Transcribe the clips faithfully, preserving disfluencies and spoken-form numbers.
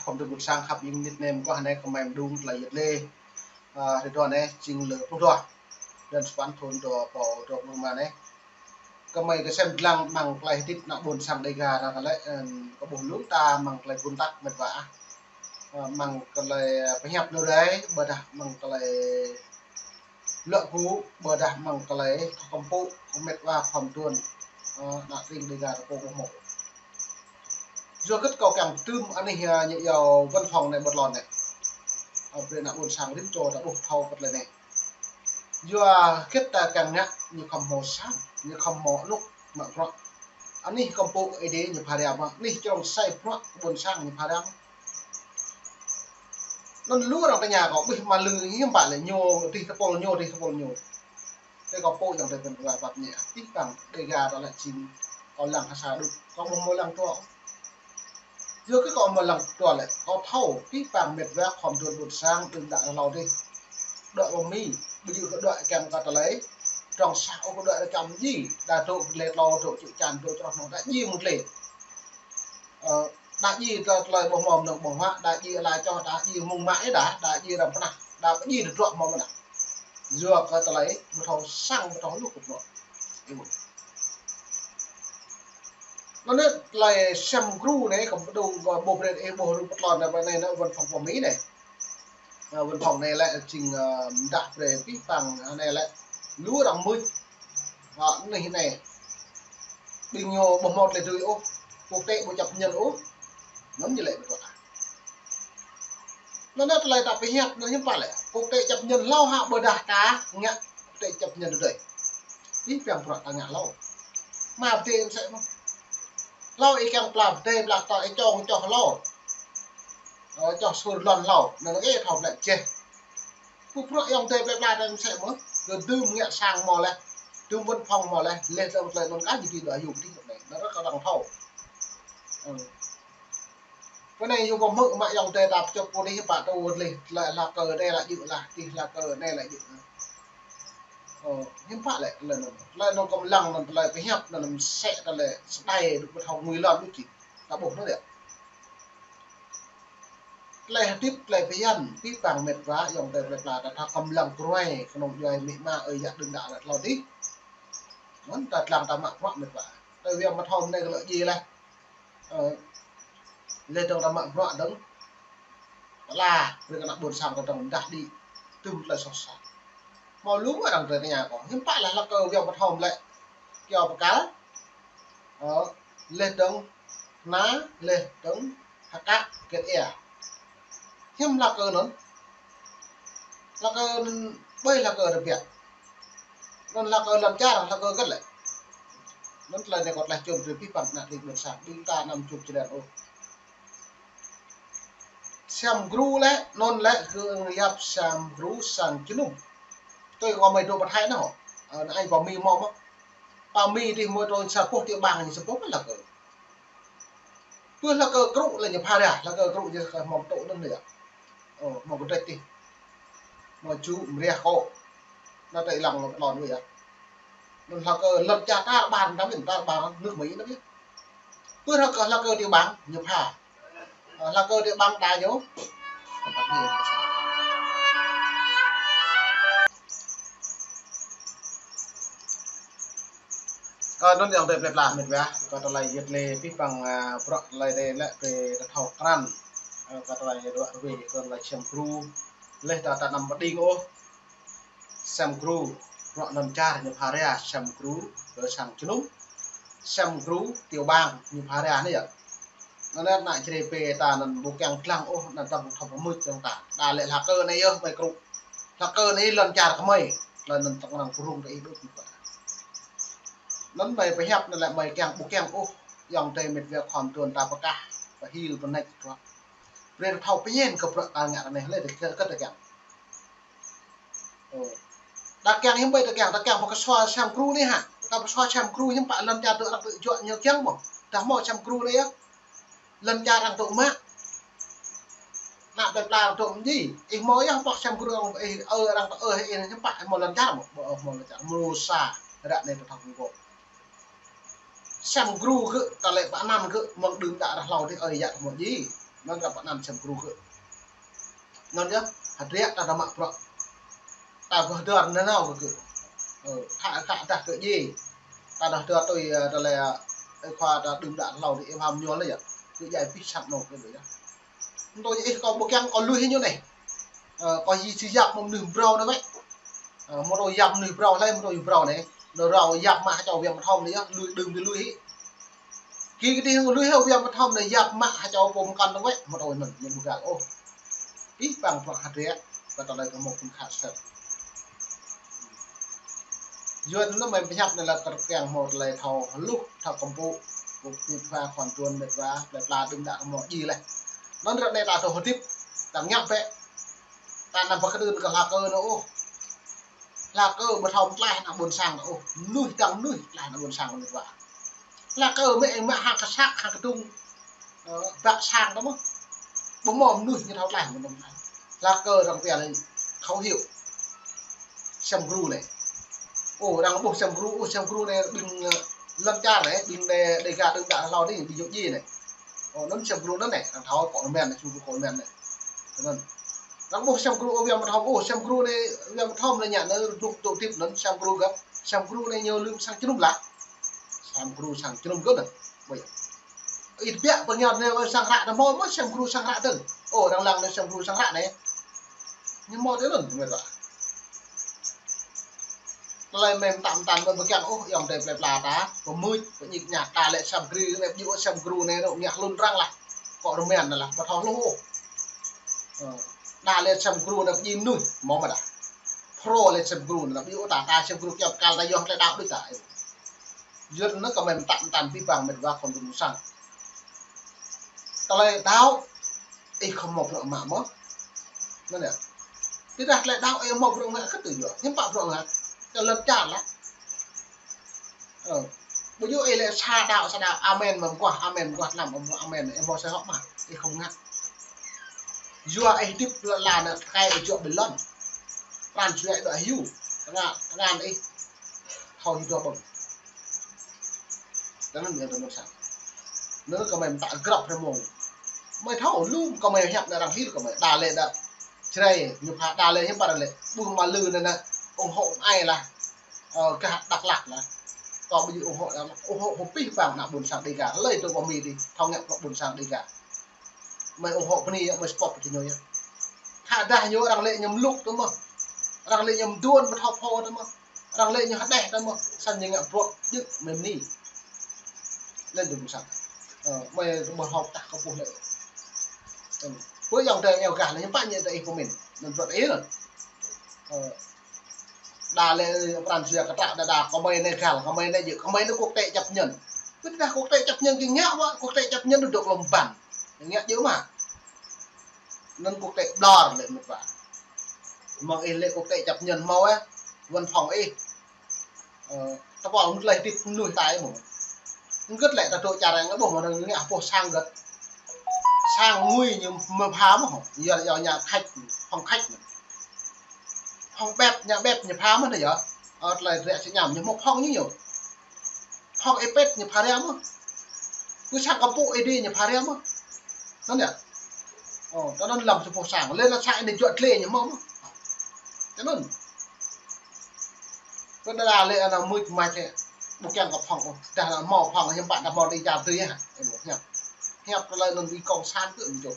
khom tơgŭt sang khăp ing nit nem kơ anai kơmơi mơdung tơlơi yet lê. Ơ, rĭ dua anai, jing lơ pluh dua. Blan sapăn thun dua rơbâo dua pluh rơma anai. Kơmơi kơsem lăng mơ̆ng tơlơi hơdip ană ƀôn sang Dêga ră anai lĕ, ơ, kơ ƀuh lung ta mơ̆ng tơlơi ƀun tăk met wa ah. Ơ, mơ̆ng tơlơi pơhiăp nơrai, ƀôdah mơ̆ng tơlơi luă gŭ, ƀôdah mơ̆ng tơlơi thâo kơmpŭ, met wa khom tuan, ơ, ană tring Dêga ta pô ƀuh mơ̆. Yua kơ kâo kiăng tơm anih, ơ, ñu iâu văn phòng anai ƀơi tơlơi anai. Ơ, brơi ană ƀôn sang rĭm čô ta ƀuh thâo kơ tơlơi anai. Yua kơ ta kiăng ngă ñu khom hmâo sang, ñu khom hmâo anŭk mă bruă. Anih kơmpŭ Ơi Adai ñu pha rai mơ̆, anih črông sai bruă ƀôn sang ñu pha rai mơ̆. Anŭn lu arăng tơña kâo, ƀuh mă lư hiư̆m pă lĕ ñu dih tơpul ñu, dih tơpul ñu. Tơ kâo pô yang tơ pơ̆n wa pap ñe, abih bang Dêga ta lĕ jing kâo lăng ha sa đŭk, kâo ƀu hmâo lăng dua. Yua kơ kâo hmâo lăng dua lĕ, kâo thâo abih bang met wa khom tuan ƀôn sang đưm đă hlâo dih. Dŏ ƀơi Mi, ƀu djơ̆ kơ dŏ kiăng kơ tơlơi, trong sa ôh kơ dŏ rơkăm ji, đa dŏ lĕ hlâo dŏ čư̆ čan dŏ čroh nong đa ji mơ̆ng tơlơi. Ơ, đa ji tơ tơlơi ƀuh mơ̆ nong ƀuh hă, đa ji ala čoh, đa ji mơ̆ng mă ih đa, đa ji răm pơnah, đa ji dơdruă mơ̆ mơnah. Yua kơ tơlơi ƀu thâo sang ƀu thâo luh kơ mơ̆. Ih ƀuh. Anŭn anai tơlơi sem gru anai kơ pơdŏng kơ ƀuh brơi ih ƀuh rup pơtlon anai, anai anŭn văn phòng pơ Mi anai. Ơ, văn phòng anai lĕ jing, ơ, mơdah brơi abih bang anai lĕ lu arăng mưč. Ơ, anih anai. Ƀing ñu ƀu hmâo tơlơi dưi ôh. Quốc tế ƀu chấp nhận ôh. Anŭn ñu lĕ ƀu dŏ. Anŭn anai tơlơi ta pơhiăp anŭn hiư̆m pă lĕ. Quốc tế chấp nhận hlâo hă ƀôdah ta ngă quốc tế chấp nhận tơdơi. Abih bang bruă ta ngă hlâo. Mă pơdơi mơsĕ mơ̆. Hlâo ih kiăng pla pơdơi pla tơ ih čong čoh hlâo. Ơ, čoh sur lŏn hlâo. Anŭn ih thâo lĕ čeh. Pơpruă ayŏng adơi plơi pla ta mơsĕ mơ̆, kơ dưm ngă sang hmâo laih, dưm văn phòng hmâo laih, laih dơ̆ng tơlơi anŭn kah ñu dih dŏ yŭ dih anai, anŭn ră kơ arăng thâo. Ơ. Pơ anai yŭ pơmư̆ mă ayŏng adơi ta pơčŏk pô dih pă tơ laih, tơlơi hlak kơ anai lă djơ̆ lah, dih hlak kơ anai lă djơ̆ lah. Ơ, hiư̆m pă lĕ, tơlơi anŭn, tơlơi anŭn kâo lăng anŭn tơlơi pơhiăp anŭn mơsĕ tơlơi sơdai dŏ pơthâo ngui lŏn dŏ či. Ta ƀuh anŭn yơh. Tơlơi hơdip, tơlơi bơyan, abih bang met wa, ayŏng adơi plơi pla, ta thâo kơmlăng kruai, kơnơ̆ng djuai amĭ ama, ơi yă đưm đă anŭn hlâo dih. Anŭn ta lăng ta mă bruă met wa. Tơlơi wơ̆t mă thâo mơnai kơ lŏ djai laih. Ơ, laih dơ̆ng ta mă bruă dơ̆ng. Pla, brơi kơ ană ƀôn sang ta dơ̆ng mơdah đĭ. Tơm tơlơi soh sat. Hmâo lu arăng tơña kâo. Hiư̆m pă lĕ hlak kơ wơ̆t mă thâo mơlĕ. Kiaŏ pơkăl. Ơ, laih dơ̆ng hna, laih dơ̆ng hơkă kĕt ia. Hiư̆m hlak kơ anŭn. Hlak kơ anŭn ƀơi hlak kơ rơbiă. Anŭn hlak kơ lŏn čar, hlak kơ kĕt lĕ. Anŭn tơlơi anai kâo tlaih čôm brơi abih bang ană tring ƀôn sang, ƀing ta anăm čŭp čơlen ôh. Sem gru lĕ, anŭn lĕ kơ yap sem gru sang jơnum. Tui kâo mơi dŏ pơ Thái anai hŏ. Ơ, anai pơ Mi hmâo mơ̆. Pơ Mi dih mơi tui sa boh tiểu bang ñu sa boh mơ̆n hlak kơ. Pơ hlak kơ gru lĕ ñu pha rai, hlak kơ gru ñu kơ hmâo tŏ anŭn yơh. Ơ, hmâo kơdrĕč dih. Hmâo čŭ mơriah kŏ. Anŭn tơlơi lăng lŏn wơ̆t yơh. Anŭn hlak kơ lŏn čar tar ƀar, ta mĭn tar ƀar, nước Mỹ anŭn yơh. Pơ hlak kơ, hlak kơ tiểu bang, ñu pha. Ơ, hlak kơ tiểu bang ta ñu. Ơ, anŭn ayŏng adơi plơi pla met wa, kơ tơlơi yet lê abih bang, ơ, bruă tơlơi anai lĕ brơi ta thâo krăn. Ơ, kơ tơlơi ruă ruai, kơ tơlơi sem gru. Laih ta ta anăm pơđing ôh. Sem gru, bruă lŏn čar ñu pha rai, sem gru, kơ sang jơnum. Sem gru, tiểu bang, ñu pha rai anai yơh. Anŭn anai ană Jrai pơ ta anŭn ƀu kiăng lăng ôh, anŭn ta ƀu thâo pơmưč dơ̆ng ta. Đa lĕ hlak kơ anai yơh, mơi gru. Hlak kơ anai lŏn čar kơ mơi. Lŏn anŭn tơ̆ng arăng pơrŭng kơ ih đôč mơ̆. Anŭn mơi pơhiăp anŭn lĕ mơi kiăng ƀu kiăng ôh. Ayŏng adơi met wa khom tuan ta pơkah, pơhil pơnĕč bruă. Brơi ta thâo pơñen kơ bruă ta ngă anai lĕ kơ, kơ ta kiăng. Ơ. Ta kiăng hiư̆m ƀơi ta kiăng, ta kiăng pơkơsua sem gru anai hă. Ta pơkơsua sem gru hiư̆m pă lŏn čar dŏ arăng tŭ juă ñu kiăng mơ̆. Ta hmâo sem gru anai yơh. Lŏn čar arăng tŭ mă. Ană plơi pla arăng tŭ mơñi. Ih hmâo yơh pŏk sem gru arăng, ih ơ arăng tŭ ơ ih hiư̆m pă ih hmâo lŏn čar mơ̆. Ƀu ơ hmâo lŏn čar. Mrô sa. Ră anai ta thâo kơ gơ̆. Sem gru gơ̆, tơlơi pơanăn gơ̆, mơ̆ng đưm đă ră hlâo dih ơi yă hmâo djai. Anŭn ră pơanăn sem gru kơ. Anŭn yơh, hơdră ta dŏ mă bruă. Ta gơh dơr nanao kơ kơ. Ơ, khă, khă dah kơ djai. Ta dŏ dơr tui, ơ, tơlơi, ơ, khua ta đưm đă hlâo dih, ih pơham ñu lĕ yơh. Kơ djai pih sat nô kơ yơh. Anŭn tui ih kâo ƀu kiăng kâo lui hĭ ñu anai. Ơ, kâo či, či yap mơ̆ng mơnuih phrâo anai wơ̆t. Ơ, mơ̆ tui yap mơnuih phrâo hlơi, mơ̆ tui phrâo anai. Anŭn rao yap mă hơčâo Wiang Mơthom anai yơh, lui đưm dih lui hĭ. Kơ kơ dih lui hĭ Wiang Mơthom anai yap mă hơčâo pô mơkăn anŭn wơ̆t, mơ̆ tui anŭn, ñu ƀu găl ôh. Pih pang bruă hơdră, kơ tơlơi kơ mơ̆ phun khă sat. Yua anŭn mơ̆ pơhiăp anai lĕ kơ kiăng hmâo tơlơi thâo hluh, thâo kơmpŭ, kơ mĕt wa, khua tuan mĕt wa, plơi pla đưm đă kơ hmâo djai leh. Anŭn ră anai ta thâo hơdip, ta ngă bĕ, ta anăm pơkơdưn kơ hla kơ anŭn ôh. Hla kơ ƀu thâo tlaih ană ƀôn sang ôh. Mơnuih dang mơnuih tlaih ană ƀôn sang mĕt wa. Hla kơ mĕ, mĕ hăng kơsăk, hăng kơdŭng. Ơ, ƀă sang ta mơ̆. Ƀu hmâo mơnuih ñu thâo tlaih mơ̆n. Hla kơ arăng pia lĕ khẩu hiệu. Sem gru anai. Ơ, arăng ƀuh sem gru, ơ, sem gru anai ƀing, ơ, lŏn čar anai, ƀing Đê, Đêga đưm đă hlâo anai, ƀing djŏ djai anai. Ơ, anŭn sem gru anŭn anai, arăng thâo kơ rơmen anai, sem gru kơ rơmen anai. Anŭn. Arăng ƀuh sem gru, ơ, Wiang Mơthom, ơ, sem gru anai, Wiang Mơthom anai ñu anai, dŏ, dŏ hơdip anŭn, sem gru gơ̆p, sem gru anai ñu lơ̆m sang jơnum lah. Sem gru sang jơnum gơ̆p anŭn. Ƀơi. Ih tơbiă pơngiăt anai, ơ, sang hră anai hmâo, hmâo sem gru sang hră tơl. Ơ, arăng lăng anai sem gru sang hră anai. Ñu hmâo tui anŭn, mĕt wa. Tơlơi mĕm tam tam mơ̆ ƀu kiăng ôh, ayŏng adơi plơi pla ta, pơmưč, pơñik ñă, đa lĕ sem gru, lĕ ƀu ôh sem gru anai, rŏ ngă hlŭn arăng lah. Kơ rơmen anai lah, ƀu thâo hluh ôh. Ơ, đa lĕ sem gru anai ƀu djai mơnuih, hmâo mơ̆ đa. Phrâo lĕ sem gru anai, ƀu ôh ta, ta sem gru kiăng kal ta yơh tơlơi đaŏ đôč ta. Yua anŭn kơ mĕm tam tam pih pang mĕt wa khua ƀôn sang. Tơlơi đaŏ, ih khŏm hmâo bruă mă mơ̆. Anŭn yơh. Tơdah tơlơi đaŏ ih hmâo bruă ngă kơ tui yua. Hiư̆m pă bruă ngă. Kơ lŏn čar lah. Ơ. Ƀu djơ̆ ih lĕ sa đaŏ, sa đaŏ. Amen mơ̆ mơguah, amen mơguah tlam, mơguah amen. Ih hmâo sa hŏk mă. Ih khŏm ngă. Yua ih hơdip lŏn la anai tơkai ih juă ƀơi lŏn. Pran jua ih dŏ hyu. Tơngan, tơngan ih. Thâo hyu dua ƀơ̆ng. Tơngan ñu tơngan sa. Anŭn kơ mĕm ta grăp rơmông. Mĕ thâo lŏm kơ mĕ hiăp anai arăng hil kơ mĕ. Đa lĕ đa. Jrai, ñu pha đa lĕ hiư̆m pă đa lĕ. Ƀuh mă lư anai anai. Ủng hộ ai lah. Ơ, gah Dak Lak lah. Kơ ƀu djơ̆ ủng hộ, ủng hộ pơpih pang ană ƀôn sang Đêga. Hlơi tui pơmĭn dih. Thâo ngă kơ ƀôn sang Đêga. Mĕ ủng hộ bơni yơh, mĕ support kơ ñu yơh. Khă dah ñu arăng lĕ ñu mluk tơ mơ̆. Arăng lĕ ñu mduôn ƀu thâo phô tơ mơ̆. Arăng lĕ ñu hơđeh tơ mơ̆. Săn ñu ngă bruă djơ̆ mĕ bơni. Lĕ dŭm săn. Ơ, mĕ tơ mơ̆ hŏk tah kơ puh lĕ. Ơ, pơ ayŏng adơi eo gah lĕ ñu pă ñu tơ ih pơmĭn. Anŭn bruă ih anŭn. Ơ, đa lĕ pran jua kơtră đa đa, kơ mơi anai găl, kơ mơi anai djơ̆, kơ mơi anai quốc tế chấp nhận. Kơ tơdah quốc tế chấp nhận kơ ngă wă, quốc tế chấp nhận dŏ lŏm ban. Ngă djơ̆ mă. Anŭn quốc tế ƀlŏr lĕ mĕt wa. Mơ̆ng ih lĕ quốc tế chấp nhận hmâo ĕ, văn phòng ih. Ơ, tơpă mŭt lĕ hơdip mơnuih ta ih hmâo. Gơ̆t lĕ ta dŏ čar arăng ƀuh mơ̆ ngă hơpô sang gơ̆t. Sang ngui ñu mơ̆ pha mơ̆. Yua, yua ñu khač, phòng khač. Phòng bếp, ñu bếp ñu pha mơ̆ anai yơh. Ơ, tơlơi rĕ sĭ ñăm ñu hmâo phòng ñu ñu. Phòng ih pĕt ñu pha ria mơ̆. Kơ sang kơmpŭ ih dih ñu pha ria mơ̆. Anŭn yơh. Ơ, tơ anŭn lăm sa boh sang. Lĕ anŭn sang ih anai juă tlê ñu hmâo mơ̆. Tơ anŭn. Kơ đa đa lĕ anŭn mưč mač hĕ. Ƀu kiăng kơ phòng ôh. Dah anŭn hmâo phòng hiư̆m pă đa hmâo dêh čar tui hă. Ơ, hiăp. Hiăp tơlơi anŭn ƀing cộng sản kơ mơ̆ djơ̆.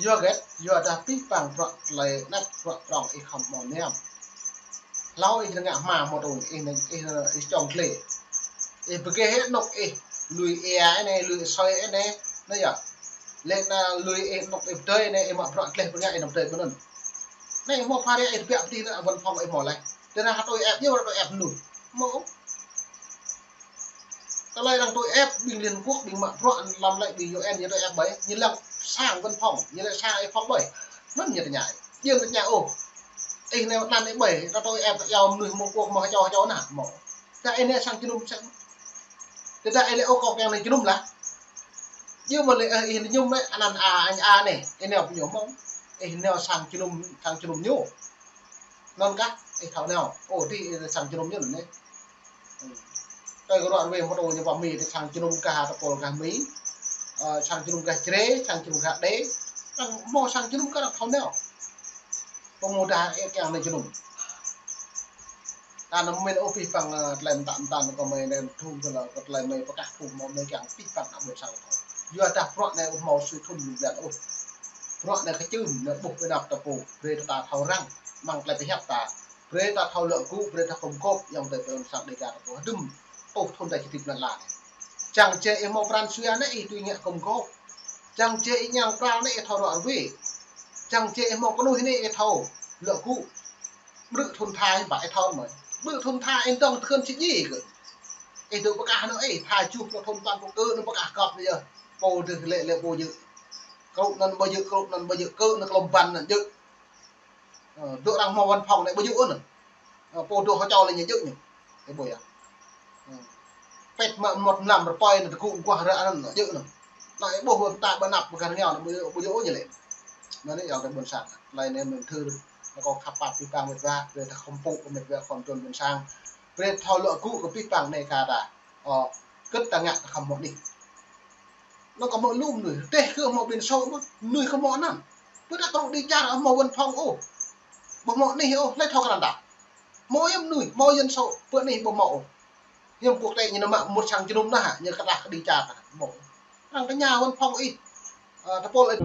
Yua hơget, yua dah pih pang bruă tơlơi anet bruă prŏng ih khŏm hmâo mơnam. Hlâo ih ngă hma mơ̆ tui, ih, ih, ih čŏng tlê. Ih pơgêh ih anŭk ih, lui ia anai, lui asơi anai, anai yơh. Lĕ anŭn lui ih anŭk ih pơdơi anai, ih mă bruă tleh pơngă ih anŭk pơdơi pơnŭn. Anai ih hmâo pha ria ih tơbiă pơdih anŭn văn phòng ih hmâo laih. Tơdah tui ĕp ñu, tui ĕp mơnuih. Hmâo. Tơlơi arăng tui ĕp ƀing Liên Quốc, ƀing mă bruă lăm lĕ ƀing U N ñu tui ĕp ƀơi, ñu lăng sang văn phòng, ñu lăng sang ih phòng ƀơi. Anŭn ñu tơña. Jing tơña ôh. Ih anai anăn ih ƀơi, ta tui ĕp ta iâu mơnuih mơ̆ng quốc mơ̆ng hơčâo hơčâo anai, hmâo. Tơdah ih anai sang jơnum sang. Tơdah ih lĕ ôh kâo kiăng anai jơnum lah. Jing mơ̆ lĕ, ơ, ih anai jơnum lĕ, anăn a, anh a anai, ih anai pơñu hmâo. Ih anai sang jơnum, sang jơnum ñu. Anŭn kah, ih thâo anai, ôh, dih ih sang jơnum ñu anai. Hmm. Tơi kơ ruă ruê mơtô ñu pă Mi, tơi sang jơnum gah tơpul gah Mi. Ơ, sang jơnum gah Jrai, sang jơnum gah Đê. Tang hmâo sang jơnum kơ arăng thâo nao. Pơmudah ĕp kiăng nao jơnum. Ta anăm mĭn ôh pih păng, ơ, tơlơi mơtă mơtăn kơ mơi anai thun kơ lơ kơ tơlơi mơi pơkah phung hmâo mơi kiăng pih păng ană ƀôn sang thâo. Yua dah bruă anai ƀu hmâo sui thun mơ̆n ôh. Bruă anai kơčưm, anai ƀuh ƀơi anăp ta pô, brơi ta thâo răng, mơ̆ng tơlơi pơhiăp ta. Brơi ta thâo luă gŭ, brơi ta kơ̆m gôp, ayŏng adơi ƀôn sang Dêga ta pô hơdôm tuh thun ta či hơdip lăn ala anai. Čang či ih hmâo pran jua anai ih tui ngă kơ̆m gôp. Čang či ih ñang pral anai ih thâo ruă ruê. Čang či ih hmâo kơnuih anai ih thâo luă gŭ. Ƀrư̆ thun tha ih ƀă ih thâo mơi. Ƀrư̆ thun tha ih dŏng tơkơn či djai kơ. Ih dŏ pơkah anŭn ih tha juh pluh thun tơpăn pluh kơ anŭn pơkah gŏp anŭn yơh. Pô dih lĕ lĕ pô djơ̆. Krŭ anŭn ƀu djơ̆, krŭ anŭn ƀu djơ̆, kơ anŭn klom ƀăn anŭn djơ̆. Ơ, dŏ arăng hmâo văn phòng anai ƀu djơ̆ ôh anŭn. Ơ, pô dŏ hơčâo lĕ ñu djơ̆ ñu. Ih ƀuh yơh. Ơ. Pĕt mă mơmŏt mlam rơpơi anŭn tơgŭ mơguah ră anŭn djơ̆ anŭn. Anai ih ƀuh ƀơi ta ƀơi anăp ƀơi gah rơngiao anŭn ƀu djơ̆, ƀu djơ̆ ôh ñu lĕ. Anŭn anai ayŏng adơi ƀôn sang. Tơlơi anai mơ̆n thâo. Anŭn kâo khăp pap pih păng mĕt wa, brơi ta khŏm pŭ kơ mĕt wa khŏm trun ƀôn sang. Brơi thâo luă gŭ kơ pih păng anai kơ ta. Ơ, kơ̆t ta ngă ta khŏm hmâo anih. Anŭn kơ hmâo lu mơnuih, rơdêh kơ hmâo ƀiên sô mơ̆n, mơnuih kơ hmâo anăn. Ƀu ta krŭ đi čar hmâo văn phòng ôh. Ƀu hmâo anih ôh, hlơi thâo krăn ta. Hmâo yơh mơnuih, hmâo dân số, ƀu anih ƀu hmâo ôh. Hiư̆m quốc tế ñu nao mă mŭt sang jơnum anai, ñu kơdah kơ đi čar ta hmâo. Arăng tơña văn phòng ih, ơ, tơpul ih.